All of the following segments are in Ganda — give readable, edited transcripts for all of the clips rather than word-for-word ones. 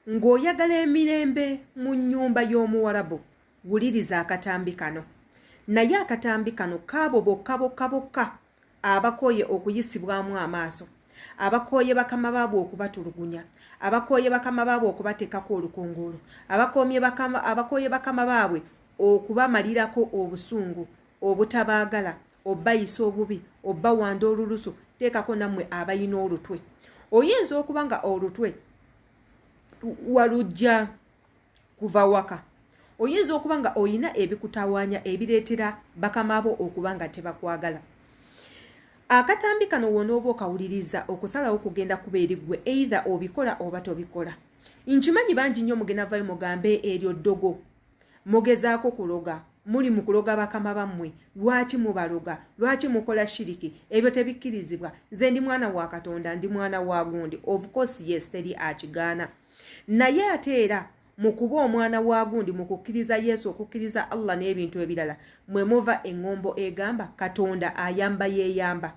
Ng'oyagala emirembe mu nnyumba y'Omuwarabu, wuliriza akatambi kano. Naye akatambi kano kaabo bokka bokka bokka abakooye okuyisibwamu amaaso, abakooye bakama baabwe okubatulugunya, abakooye bakama baabwe okubateekako olukongoolo, abakooye bakama baabwe okubamalirako obusungu, obutabaagala, obayisa obubi, obawanda olulusu. Teekako nammwe abayina olutwe. Oyinza okuba nga olutwe walujja kuva waka, oyinza okuba nga oyina ebikutawaanya ebireetera bakama bo okuba nga tebakwagala. Akatambi kano wonooba okawuliriza, okusalawo kugenda kuba eri ggwe, either obikola oba tobikola. Nkimanyi bangi nnyo mugenda vayo mugambe eryo ddogo, mugezaako kuloga, muli mu kuloga bakama bammwe. Lwaki mubaloga? Lwaki mukola shiriki? Ebyo tebikkirizibwa. Nze ndi mwana wa Katonda, ndi mwana wa gundi. Of course, yes, teri akigaana. Naye ate era mu kuba omwana wa gundi, mu kukkiriza Yesu, okukkiriza Allah n'ebintu ebirala, mwe muva eŋŋombo egamba Katonda ayamba yeeyamba.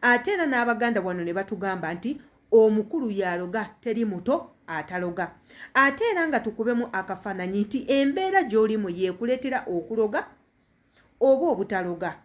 Ate era n'Abaganda wano ne batugamba nti omukulu yaloga, teri muto ataloga. Ate era nga tukubemu akafaananyi nti embeera gy'olimu yeekuleetera okuloga oba obutaloga.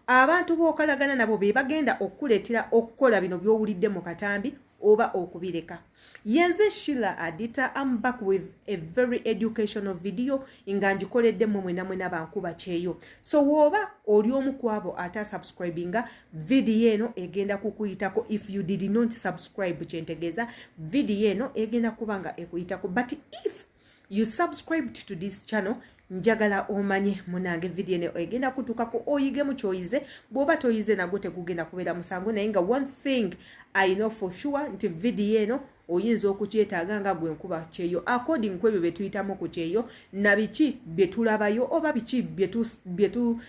Abantu b'okalagana nabo be bagenda okukuleetera okukola bino by'owulidde mu katambi oba okubireka. Yenze Shila Adita. Am back with a very educational video nga ngikoledde mmwe mwena mwena bankuba kyeyo. So wooba oli omu ku abo atasubscribinga, vidiyo eno egenda kukuyitako. If you did not subscribe, kyentegeeza vidiyo eno egenda kuba nga ekuyitako, but if you subscribed to this channel, njagala omanye munange vidiyo eno egenda kutuukako oyigemu kyoyize. Bw'oba toyize, nagwo tegugenda kubeera musango. Naye nga one thing I know for sure nti vidiyo eno oyinza okukyetaaga nga gwe nkuba kyeyo, according ku ebyo bye tuyitamu ku kyeyo na biki bye tulabayo oba biki byetu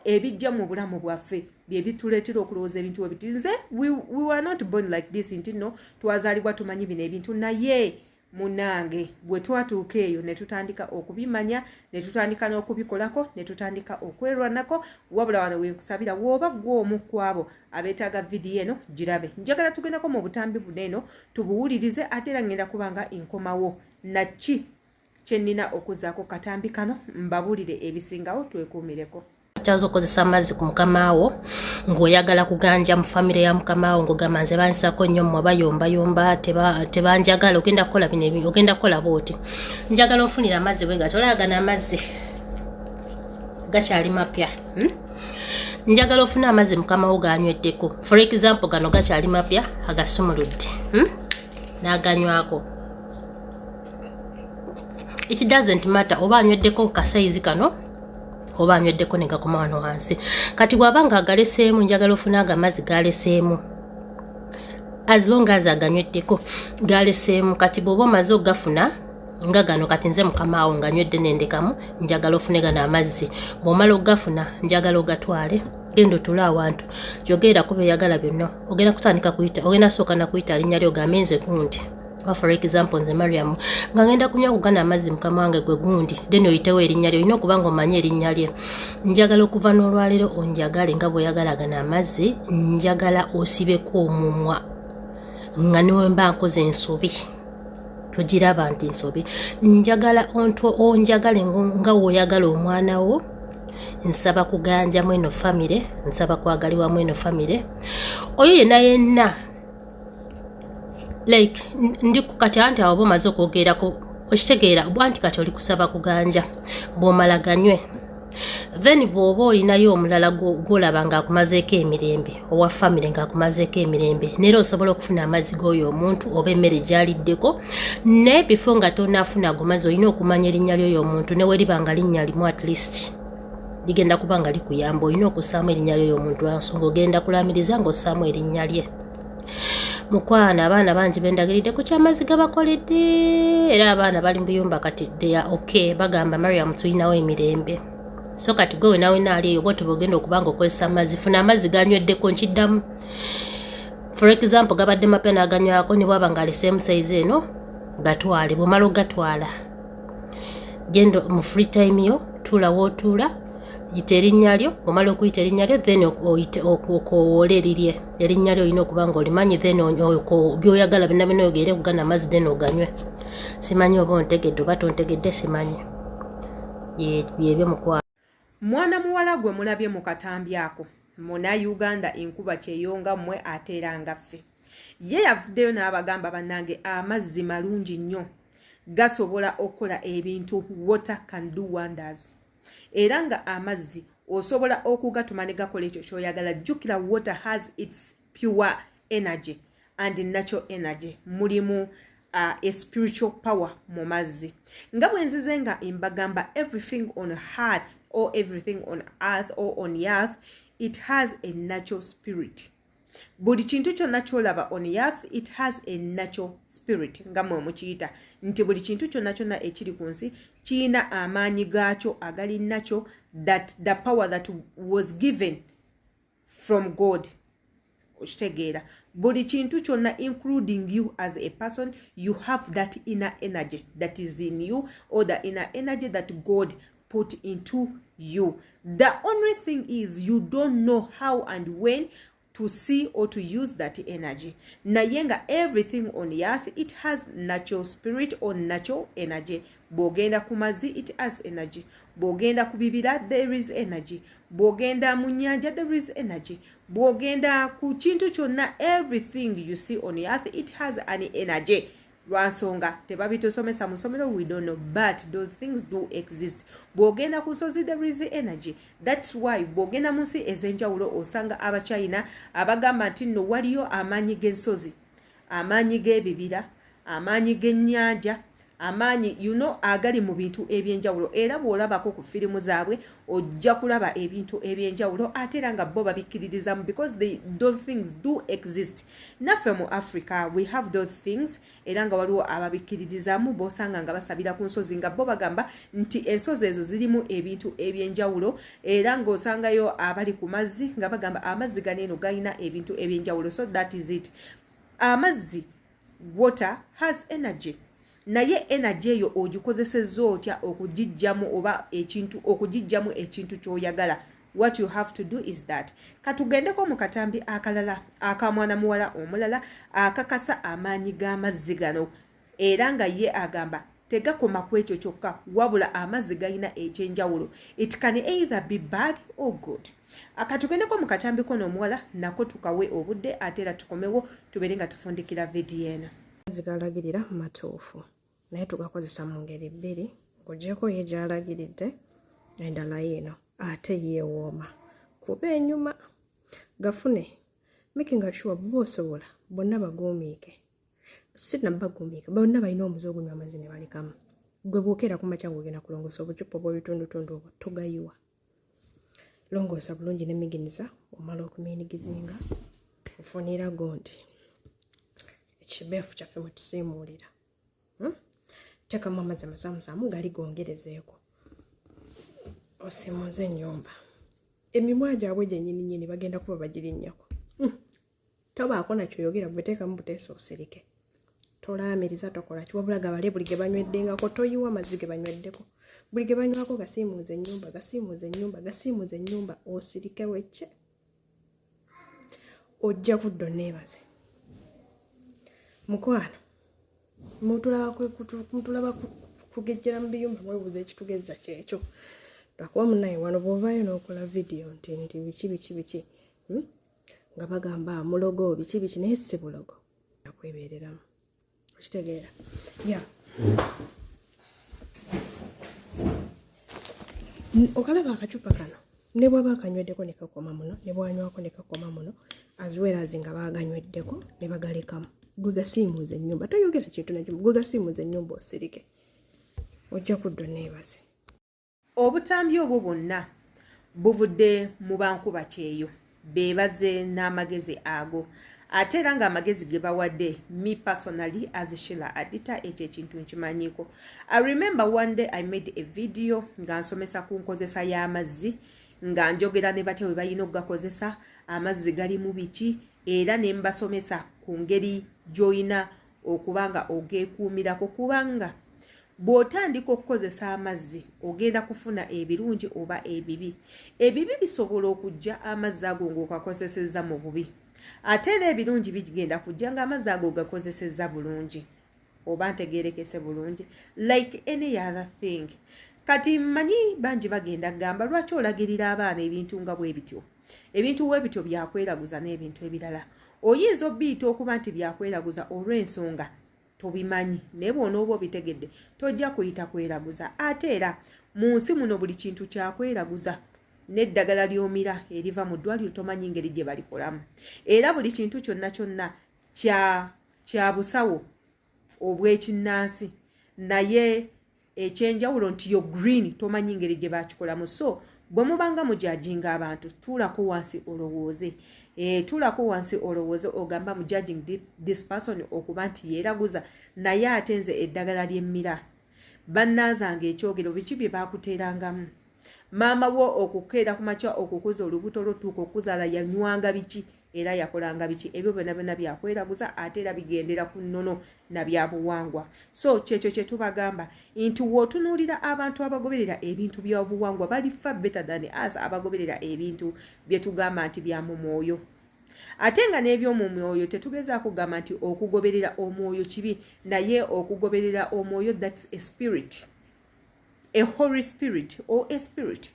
ebijja mu bulamu bwaffe bye bituleetera okulowooza ebintu bwe biti. Nze we were not born like this, nti nno twazaalibwa tumanyi bino ebintu. Naye munange bwe twatuuka eyo ne tutandika okubimanya, ne tutandika n'okubikolako, ne tutandika okwerwanako. Wabula wano wenkusabira, wooba ggwe omu ku abo abeetaaga vidiyo eno, girabe. Njagala tugendako mu butambi buno eno tubuwulirize, ate era ngenda kuba nga nkomawo naki kye nnina okuzaako katambi kano mbabuulire ebisingawo. Twekuumireko. Kyaza okukozesa amazzi ku mukamaawo ng'oyagala kuganja mu famire ya mukamaawo, ng'ogamba nze bansako nnyo, mmwe bayombayomba, tebanjagala. Ogenda kukola bino, ogenda kukola bwoti. Njagala onfunire amazzi bwe gati. Olagana amazzi gakyali mapya, Njagala ofune amazzi mukamawo ganyweddeko. For example, gano gakyali mapya, agasumuludde, N'aganywako. It doesn't matter oba anyweddeko kasayizi kano oba anyweddeko ne gakoma wano wansi. Kati bw'aba nga agaleseemu, njagala ofune ago amazzi galeseemu, as long as aganyweddeko galeseemu. Kati bw'oba omaze okugafuna nga gano, kati nze mukamaawo nga nywedde nendekamu, njagala ofune gano amazzi. Bw'omala okugafuna, njagala ogatwale, genda otule awantu, yogerera ku byeyagala byonna. Ogenda kutandika kuyita, ogenda sooka nakuyita linnya lyo, ogambe nze gundi, oba for example nze Mariam, nga ngenda kunywa ku gano amazzi, mukama wange gwe gundi, then oyitewo erinnya lye. Olina okuba nga omanyi erinnya lye. Njagala okuva n'olwaleero onjagale nga bw'oyagala gano amazzi. Njagala osibeko omumwa nga newemba nkoze ensobi togiraba nti nsobi. Njagala onjagale nga woyagala omwana wo. Nsaba kuganjamu eno famire, nsaba kwagalibwamu eno famire. Oyo yenna yenna, like ndi kati anti awo oba omaze okwogerako, okitegeera anti kati oli kusaba kuganja. Bw'omala ganywe, then bw'oba olinayo omulala gw'olaba ng'akumazeeko emirembe, owa famire ng'akumazeeko emirembe, neera osobola okufuna amazzi g'oyo omuntu oba emmere gy'aliddeko. Naye before nga tonaafuna ago mazzi, olina okumanya erinnya ly'oyo omuntu, ne weriba nga linnya limu, at least ligenda kuba nga likuyamba. Olina okussaamu erinnya ly'oyo omuntu, lwansonga ogenda kulamiriza ng'ossaamu erinnya lye. Mukwano, abaana bangi bendagiridde ku kyamazzi gabakoledde, era abaana bali mu buyumba kati, they are okay. Bagamba, "Mariam, tulinawo emirembe." So kati gwe wenawe naali eyo bwoti bwogenda okuba nga okozesa amazzi, funa amazzi ganyweddeko. Nkiddamu, for example gabadde mapya n'aganywako, ne bwaba nga aleseemu size eno, gatwale. Bwomala ogatwala, genda mu free time yo, tuula wootuula. Yita erinnya lyo. Omala okuyita erinnya lyo, then okoowoole erirye. Erinnya lyo olina okuba nga olimanyi, then byoyagala byonna byonna oyogere kugana amazzi, then oganywe. Simanyi oba ontegedde oba tontegedde, simanyi. Byebyo, mukwano. Mwana muwala gwe mulabye mu katambi ako, Munnayuganda, enkuba kyeyonga mmwe, ate era nga ffe, ye yavuddeyo n'abagamba, "Bannange, amazzi malungi nnyo, gasobola okukola ebintu. Water can do wonders." Era nga amazzi osobola okugatuma ne gakola ekyo kyoyagala. Jjukira, water has its pure energy and natural energy. Mulimu a spiritual power mu mazzi. Nga bwe nzize nga mbagamba, everything on earth or everything on earth or on earth, it has a natural spirit. Buli kintu kyonna kyolaba on earth, it has a natural spirit, nga mwe mukiyita nti buli kintu kyonna kyonna ekiri ku nsi kirina amaanyi gaakyo agali nakyo, that the power that was given from God. Okitegeera? Buli kintu kyonna, including you as a person, you have that inner energy that is in you, or the inner energy that God put into you. The only thing is you don't know how and when to see or to use that energy. Naye nga everything on earth, it has natural spirit or natural energy. Bw'ogenda ku mazzi, it has energy. Bw'ogenda ku bibira, there is energy. Bw'ogenda mu nnyanja, there is energy. Bw'ogenda ku kintu kyonna, everything you see on earth, it has an energy. Lwansonga tebabitusomesa mu ssomero, we don't know, but those things do exist. Bw'ogenda ku nsozi, there is energy. That's why bw'ogenda mu nsi ez'enjawulo, osanga Abachina abagamba nti nno waliyo amaanyi g'ensozi, amaanyi g'ebibira, amaanyi g'ennyanja, amaanyi agali mu bintu ebyenjawulo. Era bw'olabako ku firimu zaabwe, ojja kulaba ebintu ebyenjawulo, ate era nga bo babikkiririzamu because those things do exist. Naffe mu Africa we have those things, era nga waliwo ababikkiririzaamu, b'osanga nga basabira ku nsozi, nga bo bagamba nti ensozi ezo zirimu ebintu ebyenjawulo. Era ng'osangayo abali ku mazzi nga bagamba amazzi gano eno galina ebintu ebyenjawulo. So that is it. Amazzi, water has energy. Naye energy eyo ogikozesezza otya okugijjamu oba ekintu, okugijjamu ekintu ky'oyagala? What you have to do is that. Katugendeko mu katambi akalala akamwana muwala omulala akakasa amaanyi g'amazzi gano. Era nga ye agamba tegakoma ku ekyo kyokka, wabula amazzi galina ekyenjawulo. It can either be bad or good. Katugendeko mu katambi kono omuwala nako tukawe obudde, ate era tukomewo tubeere nga tufundikira vidiyo eno. Amazzi galagirira matuufu, naye tugakozesa mu ngeri bbiri. Ng'oggyeko ye gy'alagiridde, endala yiino ate yeewooma kuba enyuma. Gafune, making sure bw'oba osobola bonna baguumiike, si nabaguumiike bonna, balina omuze ogunywa amazzi ne balekamu. Gwe bw'okeera ku makya ng'ogenda kulongoosa obucupa obw'ebitundutundu obwo, togayiwa. Longoosa bulungi ne miginiza. Omala okumiinigizinga, ofunira gondi ekibeefu kyaffe mwe tusiimuulira, Teekamu amazzi amasaamusaamu gali gongerezeeko, osiimuuze ennyumba. Emimwa gyabwe gyennyini nnyini bagenda kuba bagirinnyako. Tobaako nakyoyogera, gwe teekamu buteesa osirike, tolaamiriza, tokola ki, wabula gabale buli ge banyweddengako. Toyiwa amazzi ge banyweddeko. Buli ge banywako gasiimuuza ennyumba, gasiimuuza ennyumba, gasiimuuza ennyumba, osirike wecce. Ojja kudda onneebaze, mukwano. Mutulaba kugejjera mu biyumba, mwebuuza ekitugezza kyekyo. Lwakuba munaye wano bw'ovaayo n'okola vidiyo nti biki biki biki, Nga bagamba mulogo, biki biki, naye si bulogo, akwebeereramu. Okitegeera? Ya, okalaba akacupa kano, ne bwaba akanyweddeko ne kakoma muno, ne bwanywako ne kakoma muno, as well as nga baaganyweddeko ne bagalekamu. Gwe gasiimuuza ennyumba, toyogera kintu nakimu. Gwe gasiimuuza ennyumba, osirike, ojja kudda onneebaze. Obutambi obwo bwonna buvudde mu bankuba kyeyo, beebaze n'amagezi ago, ate era ng'amagezi ge bawadde, me personally as Sheila Adita, ekyo ekintu nkimanyiiko. I remember one day I made a video nga nsomesa ku nkozesa y'amazzi, nga njogera ne batya bwe balina okugakozesa, amazzi galimu biki, era ne mbasomesa ku ngeri gy'olina okuba nga ogeekuumirako, kubanga Bw'otandika okukozesa amazzi, ogenda kufuna ebirungi oba ebibi. Ebibi bisobola okujja amazzi ago ng'okakozesezza mu bubi, ate era ebirungi bigenda kujja ng'amazzi ago gakozesezza bulungi. Oba ntegerekese bulungi? Like any other thing. Kati mmanyi bangi bagenda kugamba, "Lwaki olagirira abaana ebintu nga bwe bityo? Ebintu bwe bityo byakweraguza n'ebintu ebirala." Oyinza obiyita okuba nti byakweraguza olw'ensonga tobimanyi, naye bw'onooba obitegedde, tojja kuyita kweraguza. Ate era mu nsi muno buli kintu kyakweraguza. N'eddagala ly'omira eriva mu ddwaliro, tomanyi ngeri gye balikolamu. Era buli kintu kyonna kyonna kya busawo obw'ekinnansi, naye ekyenjawulo nti yo green, tomanyi ngeri gye bakikolamu. So bwe mubanga mujudginga abantu, tuulako wansi olowooze, tuulako wansi olowooze. Ogamba mu judging this person okuba nti yeeraguza, naye ate nze eddagala ly'emmira bannaazanga ekyogero, biki bye baakuteerangamu? Maama wo okukeera ku makya okukuza olubuto lwotuuka okuzaala, yanywanga biki era yakolanga biki? Ebyo byonna byonna byakweraguza, ate era bigendera ku nnono na byabuwangwa. So kyekyo kye tubagamba nti w'otunuulira abantu abagoberera ebintu by'obuwangwa, bali far better than us abagoberera ebintu bye tugamba nti bya mu mwoyo. Ate nga n'eby'omu mwoyo, tetugezaako kugamba nti okugoberera omwoyo kibi, naye okugoberera omwoyo, that's a spirit, a holy spirit or a spirit.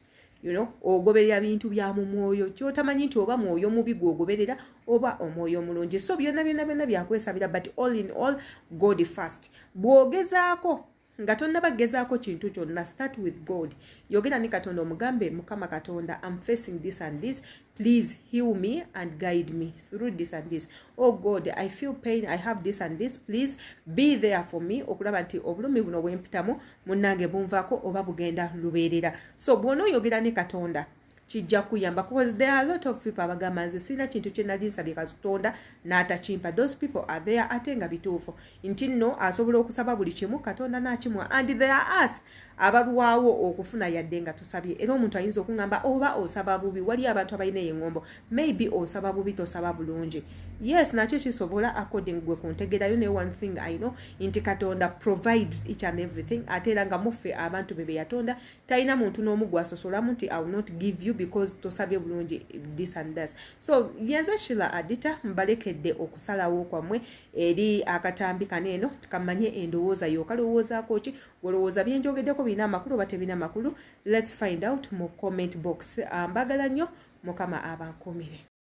Ogoberera bintu bya mu mwoyo kyotamanyi nti oba mwoyo mubi gwogoberera oba omwoyo omulungi. So byonna byonna byonna byakwesabira, but all in all, God first. Bw'ogezaako nga tonnaba gezaako kintu kyonna, start with God. Yogera ne Katonda, omugambe, "Mukama Katonda, am facing this and this. Please heal me and guide me through this and this. Oh God, I feel pain, I have this and this. Please be there for me okulaba nti obulumi buno bwempitamu, munnange, bunvaako oba bugenda lubeerera." So bw'onooyogera ne Katonda, kijja kuyamba, because there are a lot of people abagamba, "Nze sirina kintu kye nali nsabye Katonda n'atakimpa." Those people are there. Ate nga bituufu nti nno asobola okusaba buli kimu, Katonda n'akimuwa, and there are us abalwawo okufuna yadde nga tusabye. Era omuntu ayinza okuŋŋamba, "Oba osaba bubi." Wali abantu abalina eŋŋombo, "Maybe osaba bubi, tosaba bulungi." Yes, nakyo kisobola, according gwe kuntegerayo. Naye one thing I know nti Katonda provides each and everything. Ate era nga muffe abantu be beyatonda, talina muntu n'omu gwasosolamu nti, "I will not give you because tosabye bulungi," this and that. So yenze Shila Adita, mbalekedde okusalawo kwammwe eri akatambi kano eno. Kamanye endowooza yo, okalowoozaako ki? Olowooza byenjogeddeko birina amakulu oba tebirina makulu? Let's find out mu comment box. Mbagala nnyo, Mukama abankumire.